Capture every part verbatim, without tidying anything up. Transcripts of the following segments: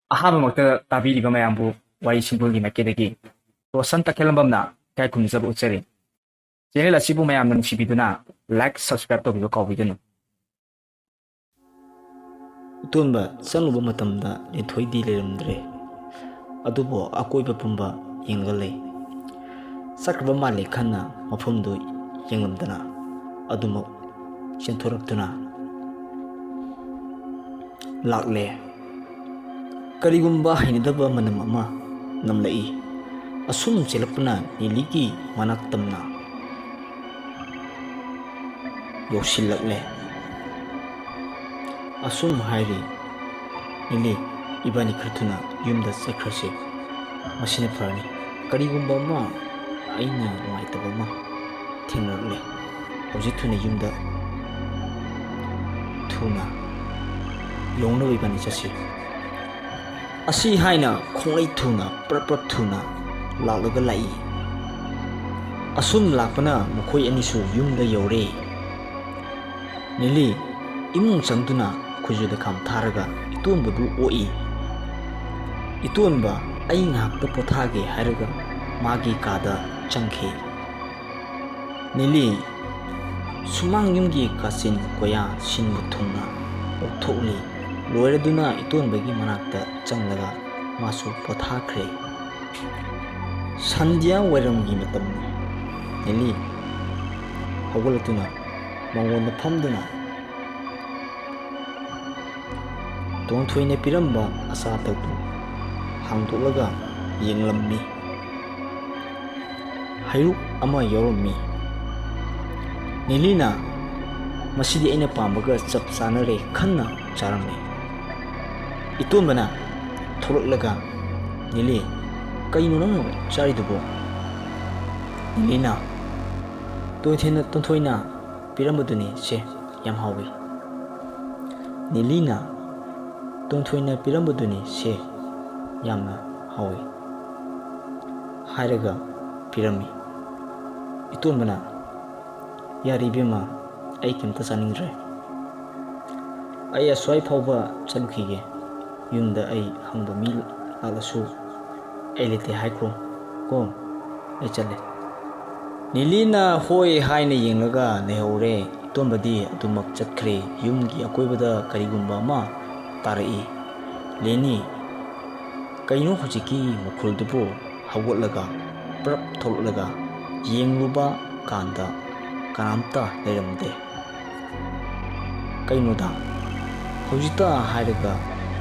ꯑꯍꯥꯟꯕꯃꯛꯇ ꯇꯥꯕꯤꯔꯤꯕ ꯃꯌꯥꯝꯕꯨ ꯋꯥꯔꯤ ꯁꯤꯝꯄꯜꯒꯤ ꯃꯥꯏꯀꯩꯗꯒꯤ ꯔꯣꯁꯟ ꯇꯈꯦꯜꯂꯝꯕꯝꯅ ꯏꯀꯥꯏ ꯈꯨꯝꯅꯖꯕ ꯎꯠꯆꯔꯤ꯫ ꯆꯦꯅꯦꯜ ꯑꯁꯤꯕꯨ ꯃꯌꯥꯝꯅ ꯅꯨꯡꯁꯤꯕꯤꯗꯨꯅ ꯂꯥꯏꯛ, ꯁꯕꯁꯀ꯭ꯔꯥꯏꯕ ꯇꯧꯕꯤꯕ ꯀꯥꯎꯕꯤꯒꯅꯨ꯫ ꯏꯇꯣꯟꯕ ꯆꯪꯂꯨꯕ ꯃꯇꯝꯗ ꯂꯤꯟꯊꯣꯏꯗꯤ ꯂꯩꯔꯝꯗ꯭ꯔꯦ꯫ ꯑꯗꯨꯕꯨ ꯑꯀꯣꯏꯕ ꯄꯨꯝꯕ ꯌꯦꯡꯂꯒ ꯂꯩ꯫ ꯆꯠꯈ꯭ꯔꯕ ꯃꯥꯜꯂꯦ ꯈꯟꯅ ꯃꯐꯝꯗꯨ ꯌꯦꯡꯂꯝꯗꯅ ꯑꯗꯨꯃꯛ ꯆꯦꯟꯊꯣꯔꯛꯇꯨꯅ ꯂꯥꯛꯂꯦ꯫ ꯀꯔꯤꯒꯨꯝꯕ ꯍꯩꯅꯗꯕ ꯃꯅꯝ ꯑꯃ ꯅꯝꯂꯛꯏ꯫ ꯑꯁꯨꯝ ꯆꯦꯜꯂꯛꯄꯅ ꯅꯤꯂꯤꯒꯤ ꯃꯅꯥꯛ ꯇꯝꯅ ꯌꯧꯁꯤꯜꯂꯛꯂꯦ꯫ ꯑꯁꯨꯝ ꯍꯥꯏꯔꯤ, "ꯅꯤꯂꯤ, ꯏꯕꯥꯅꯤ ꯈꯔ ꯊꯨꯅ ꯌꯨꯝꯗ ꯆꯠꯈ꯭ꯔꯁꯤ꯫ ꯃꯁꯤꯅ ꯐꯔꯅꯤ꯫ ꯀꯔꯤꯒꯨꯝꯕ ꯑꯃ ꯑꯩꯅ ꯅꯨꯡꯉꯥꯏꯇꯕ ꯑꯃ ꯊꯦꯡꯅꯔꯛꯂꯦ꯫ ꯍꯧꯖꯤꯛ ꯊꯨꯅ ꯌꯨꯝꯗ ꯊꯨꯅ ꯌꯧꯅꯕ ꯏꯕꯥꯅꯤ ꯆꯠꯁꯤ꯫" ꯑꯁꯤ ꯍꯥꯏꯅ ꯈꯣꯡꯂꯩ ꯊꯨꯅ, ꯄ꯭ꯔꯞ ꯄ꯭ꯔꯞ ꯊꯨꯅ ꯂꯥꯛꯂꯒ ꯂꯥꯛꯏ꯫ ꯑꯁꯨꯝ ꯂꯥꯛꯄꯅ ꯃꯈꯣꯏ ꯑꯅꯤꯁꯨ ꯌꯨꯝꯗ ꯌꯧꯔꯦ꯫ ꯅꯤꯂꯤ ꯏꯃꯨꯡ ꯆꯪꯗꯨꯅ ꯈꯨꯖꯨ ꯂꯩꯈꯥꯝ ꯊꯥꯔꯒ ꯏꯇꯣꯟꯕꯗꯨ ꯑꯣꯛꯏ꯫ ꯏꯇꯣꯟꯕ, "ꯑꯩ ꯉꯥꯏꯍꯥꯛꯇ ꯄꯣꯊꯥꯒꯦ" ꯍꯥꯏꯔꯒ ꯃꯥꯒꯤ ꯀꯥꯗ ꯆꯪꯈꯤ꯫ ꯅꯤꯂꯤ ꯁꯨꯃꯥꯡ ꯌꯨꯝꯒꯤ ꯀꯥꯆꯤꯟ ꯀꯣꯌꯥ ꯁꯤꯟꯕ ꯊꯨꯡꯅ ꯑꯣꯛꯊꯣꯛꯂꯤ꯫ ꯂꯣꯏꯔꯗꯨꯅ ꯏꯇꯣꯟꯕꯒꯤ ꯃꯅꯥꯛꯇ ꯆꯪꯂꯒ ꯃꯥꯁꯨ ꯄꯣꯊꯥꯈ꯭ꯔꯦ꯫ ꯁꯟꯙ꯭ꯌꯥ ꯋꯥꯏꯔꯝꯒꯤ ꯃꯇꯝꯅꯤ꯫ ꯅꯤꯂꯤ ꯍꯧꯒꯠꯂꯛꯇꯨꯅ ꯃꯉꯣꯟꯗ ꯐꯝꯗꯨꯅ ꯇꯣꯟꯊꯣꯏꯅ ꯄꯤꯔꯝꯕ ꯑꯆꯥ ꯑꯊꯛꯇꯨ ꯍꯥꯡꯗꯣꯛꯂꯒ ꯌꯦꯡꯂꯝꯃꯤ꯫ ꯍꯩꯔꯨꯛ ꯑꯃ ꯌꯥꯎꯔꯝꯃꯤ꯫ ꯅꯤꯂꯤꯅ, "ꯃꯁꯤꯗꯤ ꯑꯩꯅ ꯄꯥꯝꯕꯒ ꯆꯞ ꯆꯥꯅꯔꯦ" ꯈꯟꯅ ꯆꯥꯔꯝꯃꯤ꯫ ꯏꯇꯣꯟꯕꯅ ꯊꯣꯛꯂꯛꯂꯒ, "ꯅꯤꯂꯤ, ꯀꯩꯅꯣ ꯅꯪꯅ ꯆꯥꯔꯤꯗꯨꯕꯣ?" ꯅꯤꯂꯤꯅ, "ꯇꯣꯟꯊꯣꯏꯅ, ꯇꯣꯟꯊꯣꯏꯅ ꯄꯤꯔꯝꯕꯗꯨꯅꯤ ꯁꯦ, ꯌꯥꯝ ꯍꯥꯎꯏ꯫" ꯅꯤꯂꯤꯅ, "ꯇꯣꯟꯊꯣꯏꯅ ꯄꯤꯔꯝꯕꯗꯨꯅꯤ ꯁꯦ, ꯌꯥꯝꯅ ꯍꯥꯎꯏ" ꯍꯥꯏꯔꯒ ꯄꯤꯔꯝꯃꯤ꯫ ꯏꯇꯣꯟꯕꯅ, "ꯌꯥꯔꯦ ꯏꯕꯦꯝꯃ, ꯑꯩ ꯀꯩꯝꯇ ꯆꯥꯅꯤꯡꯗ꯭ꯔꯦ꯫ ꯑꯩ ꯑꯁ꯭ꯋꯥꯏ ꯐꯥꯎꯕ ꯆꯠꯂꯨꯈꯤꯒꯦ꯫ ꯌꯨꯝꯗ ꯑꯩ ꯍꯪꯕ ꯃꯤ ꯂꯥꯛꯂꯁꯨ ꯑꯩ ꯂꯩꯇꯦ ꯍꯥꯏꯈ꯭ꯔꯣ ꯀꯣ꯫ ꯑꯩ ꯆꯠꯂꯦ꯫ ꯅꯤꯂꯤꯅ ꯍꯣꯏ ꯍꯥꯏꯅ ꯌꯦꯡꯂꯒ ꯂꯩꯍꯧꯔꯦ꯫ ꯏꯇꯣꯝꯕꯗꯤ ꯑꯗꯨꯃꯛ ꯆꯠꯈ꯭ꯔꯦ꯫ ꯌꯨꯝꯒꯤ ꯑꯀꯣꯏꯕꯗ ꯀꯔꯤꯒꯨꯝꯕ ꯑꯃ ꯇꯥꯔꯛꯏ꯫ ꯂꯦꯅꯤ, ꯀꯩꯅꯣ ꯍꯧꯖꯤꯛꯀꯤ ꯃꯈꯣꯜꯗꯨꯕꯨ? ꯍꯧꯒꯠꯂꯒ ꯄ꯭ꯔꯞ ꯊꯣꯛꯂꯛꯂꯒ ꯌꯦꯡꯂꯨꯕ ꯀꯥꯟꯗ ꯀꯅꯥꯝꯇ ꯂꯩꯔꯝꯗꯦ꯫ ꯀꯩꯅꯣꯗ ꯍꯧꯖꯤꯛꯇ ꯍꯥꯏꯔꯒ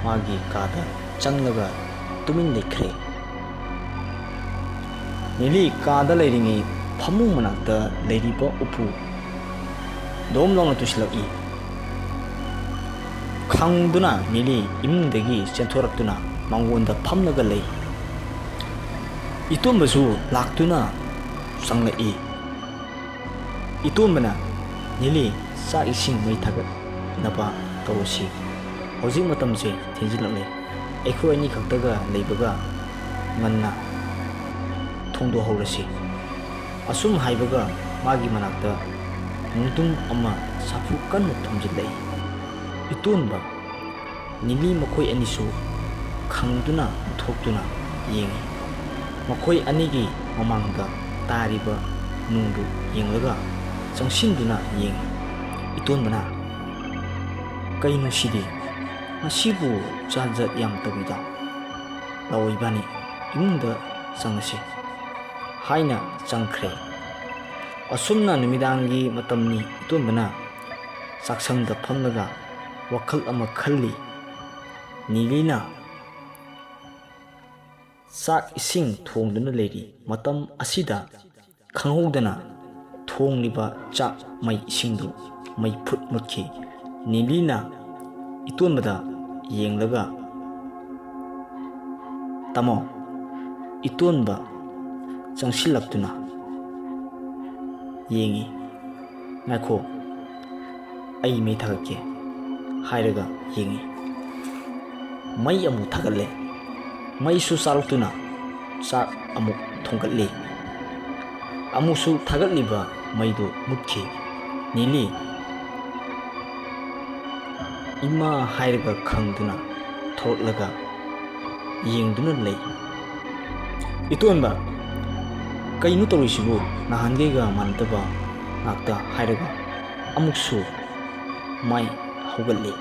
ꯃꯥꯒꯤ ꯀꯥꯗ ꯆꯪꯂꯒ ꯇꯨꯃꯤꯟ ꯂꯩꯈ꯭ꯔꯦ꯫ ꯅꯤꯂꯤ ꯀꯥꯗ ꯂꯩꯔꯤꯉꯩ ꯐꯃꯨꯡ ꯃꯅꯥꯛꯇ ꯂꯩꯔꯤꯕ ꯎꯄꯨ ꯗꯣꯝ ꯂꯥꯎꯅ ꯇꯨꯁꯤꯜꯂꯛꯏ꯫ ꯈꯪꯗꯨꯅ ꯅꯤꯂꯤ ꯏꯃꯨꯡꯗꯒꯤ ꯆꯦꯟꯊꯣꯔꯛꯇꯨꯅ ꯃꯉꯣꯟꯗ ꯐꯝꯂꯒ ꯂꯩ꯫ ꯏꯇꯣꯝꯕꯁꯨ ꯂꯥꯛꯇꯨꯅ ꯆꯪꯂꯛꯏ꯫ ꯏꯇꯣꯝꯕꯅ, "ꯅꯤꯂꯤ, ꯆꯥꯛ ꯏꯁꯤꯡ ꯃꯩ ꯊꯥꯒꯠꯅꯕ ꯇꯧꯔꯁꯤ꯫ ꯍꯧꯖꯤꯛ ꯃꯇꯝꯁꯦ ꯊꯦꯡꯖꯤꯜꯂꯛꯂꯦ꯫ ꯑꯩꯈꯣꯏ ꯑꯅꯤ ꯈꯛꯇꯒ ꯂꯩꯕꯒ ꯉꯟꯅ ꯊꯣꯡꯗꯣꯛꯍꯧꯔꯁꯤ꯫" ꯑꯁꯨꯝ ꯍꯥꯏꯕꯒ ꯃꯥꯒꯤ ꯃꯅꯥꯛꯇ ꯅꯨꯡꯗꯨꯝ ꯑꯃ ꯆꯐꯨ ꯀꯟꯅ ꯊꯨꯝꯖꯤꯜꯂꯛꯏ꯫ ꯏꯇꯣꯟꯕ, ꯅꯤꯂꯤ ꯃꯈꯣꯏ ꯑꯅꯤꯁꯨ ꯈꯪꯗꯨꯅ ꯊꯣꯛꯇꯨꯅ ꯌꯦꯡꯏ꯫ ꯃꯈꯣꯏ ꯑꯅꯤꯒꯤ ꯃꯃꯥꯡꯗ ꯇꯥꯔꯤꯕ ꯅꯨꯡꯗꯨ ꯌꯦꯡꯂꯒ ꯆꯪꯁꯤꯟꯗꯨꯅ ꯌꯦꯡꯏ꯫ ꯏꯇꯣꯟꯕꯅ, "ꯀꯩꯅꯣ ꯁꯤꯗꯤ? ꯉꯁꯤꯕꯨ ꯖꯥꯠ ꯖꯥꯠ ꯌꯥꯝ ꯇꯧꯏꯗ꯫ ꯂꯥꯛꯑꯣ ꯏꯕꯥꯅꯤ ꯏꯃꯨꯡꯗ ꯆꯪꯉꯁꯤ" ꯍꯥꯏꯅ ꯆꯪꯈ꯭ꯔꯦ꯫ ꯑꯁꯨꯝꯅ ꯅꯨꯃꯤꯗꯥꯡꯒꯤ ꯃꯇꯝꯅꯤ꯫ ꯏꯇꯣꯟꯕꯅ ꯆꯥꯛꯁꯪꯗ ꯐꯝꯂꯒ ꯋꯥꯈꯜ ꯑꯃ ꯈꯜꯂꯤ꯫ ꯅꯤꯂꯤꯅ ꯆꯥꯛ ꯏꯁꯤꯡ ꯊꯣꯡꯗꯨꯅ ꯂꯩꯔꯤ꯫ ꯃꯇꯝ ꯑꯁꯤꯗ ꯈꯪꯍꯧꯗꯅ ꯊꯣꯡꯂꯤꯕ ꯆꯥꯛ ꯃꯩ ꯏꯁꯤꯡꯗꯨ ꯃꯩ ꯐꯨꯠ ꯃꯨꯠꯈꯤ꯫ ꯅꯤꯂꯤꯅ ꯏꯇꯣꯟꯕꯗ ꯌꯦꯡꯂꯒ, "ꯇꯥꯃꯣ!" ꯏꯇꯣꯟꯕ ꯆꯪꯁꯤꯜꯂꯛꯇꯨꯅ ꯌꯦꯡꯏ꯫ "ꯉꯥꯏꯈꯣ, ꯑꯩ ꯃꯩ ꯊꯥꯒꯠꯀꯦ" ꯍꯥꯏꯔꯒ ꯌꯦꯡꯏ꯫ ꯃꯩ ꯑꯃꯨꯛ ꯊꯥꯒꯠꯂꯦ꯫ ꯃꯩꯁꯨ ꯆꯥꯛꯂꯛꯇꯨꯅ ꯆꯥꯛ ꯑꯃꯨꯛ ꯊꯣꯡꯒꯠꯂꯤ꯫ ꯑꯃꯨꯛꯁꯨ ꯊꯥꯒꯠꯂꯤꯕ ꯃꯩꯗꯨ ꯃꯨꯠꯈꯤ꯫ ꯅꯤꯂꯤ, "ꯏꯃꯥ" ꯍꯥꯏꯔꯒ ꯈꯪꯗꯨꯅ ꯊꯣꯛꯂꯒ ꯌꯦꯡꯗꯨꯅ ꯂꯩ꯫ "ꯏꯇꯣꯟꯕ, ꯀꯩꯅꯣ ꯇꯧꯔꯤꯁꯤꯕꯨ? ꯅꯍꯥꯟꯈꯩꯒ ꯃꯥꯟꯅꯗꯕ ꯉꯥꯛꯇ" ꯍꯥꯏꯔꯒ ꯑꯃꯨꯛꯁꯨ ꯃꯥꯏ ꯍꯧꯒꯠꯂꯤ꯫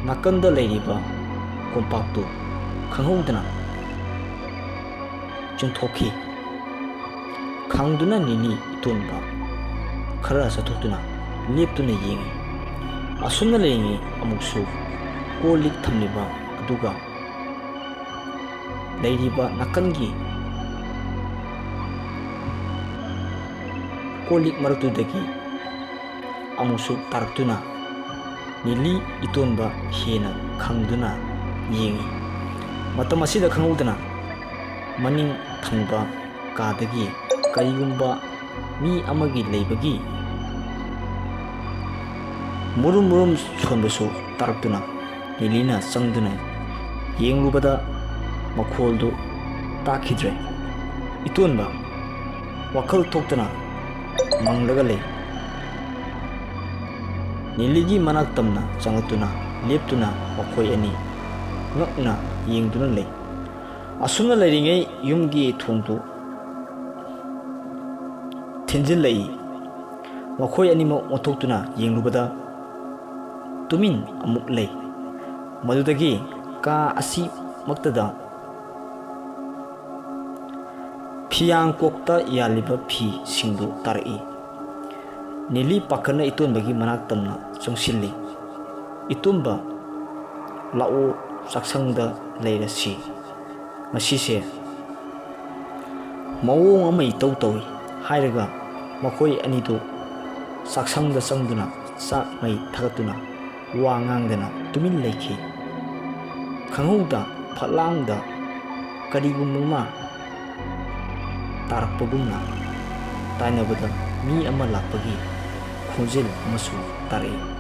ꯅꯥꯀꯟꯗ ꯂꯩꯔꯤꯕ ꯀꯣꯝꯄꯥꯛꯇꯨ ꯈꯪꯍꯧꯗꯅ ꯆꯨꯝꯊꯣꯛꯈꯤ꯫ ꯈꯪꯗꯨꯅ ꯅꯤꯅꯤ ꯏꯇꯣꯟꯕ ꯈꯔ ꯆꯠꯊꯣꯛꯇꯨꯅ ꯂꯦꯞꯇꯨꯅ ꯌꯦꯡꯉꯤ꯫ ꯑꯁꯨꯝꯅ ꯂꯩꯔꯤꯉꯩ ꯑꯃꯨꯛꯁꯨ ꯀꯣꯜ ꯂꯤꯛ ꯊꯝꯂꯤꯕ ꯑꯗꯨꯒ ꯂꯩꯔꯤꯕ ꯅꯥꯀꯟꯒꯤ ꯀꯣꯜ ꯂꯤꯛ ꯃꯔꯛꯇꯨꯗꯒꯤ ꯑꯃꯨꯛꯁꯨ ꯇꯥꯔꯛꯇꯨꯅ ꯅꯤꯂꯤ ꯏꯇꯣꯟꯕ ꯍꯦꯟꯅ ꯈꯪꯗꯨꯅ ꯌꯦꯡꯉꯤ꯫ ꯃꯇꯝ ꯑꯁꯤꯗ ꯈꯪꯍꯧꯗꯅ ꯃꯅꯤꯡ ꯊꯪꯕ ꯀꯥꯗꯒꯤ ꯀꯔꯤꯒꯨꯝꯕ ꯃꯤ ꯑꯃꯒꯤ ꯂꯩꯕꯒꯤ ꯃꯨꯔꯨꯝ ꯃꯨꯔꯨꯝ ꯁꯣꯟꯕꯁꯨ ꯇꯥꯔꯛꯇꯨꯅ ꯅꯤꯂꯤꯅ ꯆꯪꯗꯨꯅ ꯌꯦꯡꯂꯨꯕꯗ ꯃꯈꯣꯜꯗꯨ ꯇꯥꯈꯤꯗ꯭ꯔꯦ꯫ ꯏꯇꯣꯟꯕ ꯋꯥꯈꯜ ꯊꯣꯛꯇꯅ ꯃꯪꯂꯒ ꯂꯩ꯫ ꯅꯤꯂꯤꯒꯤ ꯃꯅꯥꯛ ꯇꯝꯅ ꯆꯪꯂꯛꯇꯨꯅ ꯂꯦꯞꯇꯨꯅ ꯃꯈꯣꯏ ꯑꯅꯤ ꯉꯛꯅ ꯌꯦꯡꯗꯨꯅ ꯂꯩ꯫ ꯑꯁꯨꯝꯅ ꯂꯩꯔꯤꯉꯩ ꯌꯨꯝꯒꯤ ꯊꯣꯡꯗꯨ ꯊꯤꯟꯖꯤꯜꯂꯛꯏ꯫ ꯃꯈꯣꯏ ꯑꯅꯤꯃꯛ ꯑꯣꯟꯊꯣꯛꯇꯨꯅ ꯌꯦꯡꯂꯨꯕꯗ ꯇꯨꯃꯤꯟ ꯑꯃꯨꯛ ꯂꯩ꯫ ꯃꯗꯨꯗꯒꯤ ꯀꯥ ꯑꯁꯤꯃꯛꯇꯗ ꯐꯤꯌꯥꯡꯀꯣꯛꯇ ꯌꯥꯜꯂꯤꯕ ꯐꯤꯁꯤꯡꯗꯨ ꯇꯥꯔꯛꯏ꯫ ꯅꯤꯂꯤ ꯄꯥꯈꯠꯅ ꯏꯇꯣꯟꯕꯒꯤ ꯃꯅꯥꯛ ꯇꯝꯅ ꯆꯪꯁꯤꯜꯂꯤ꯫ "ꯏꯇꯣꯟꯕ, ꯂꯥꯛꯑꯣ, ꯆꯥꯛꯁꯪꯗ ꯂꯩꯔꯁꯤ꯫ ꯉꯁꯤꯁꯦ ꯃꯑꯣꯡ ꯑꯃ ꯏꯇꯧ ꯇꯧꯏ" ꯍꯥꯏꯔꯒ ꯃꯈꯣꯏ ꯑꯅꯤꯗꯨ ꯆꯥꯛꯁꯪꯗ ꯆꯪꯗꯨꯅ ꯆꯥꯛ ꯃꯩ ꯊꯥꯒꯠꯇꯨꯅ ꯋꯥ ꯉꯥꯡꯗꯅ ꯇꯨꯃꯤꯟ ꯂꯩꯈꯤ꯫ ꯈꯪꯍꯧꯗ ꯐꯠꯂꯥꯡꯗ ꯀꯔꯤꯒꯨꯝꯕ ꯑꯃ ꯇꯥꯔꯛꯄꯒꯨꯝꯅ ꯇꯥꯏꯅꯕꯗ ꯃꯤ ꯑꯃ ꯂꯥꯛꯄꯒꯤ ꯈꯣꯟꯖꯦꯜ ꯑꯃꯁꯨ ꯇꯥꯔꯛꯏ꯫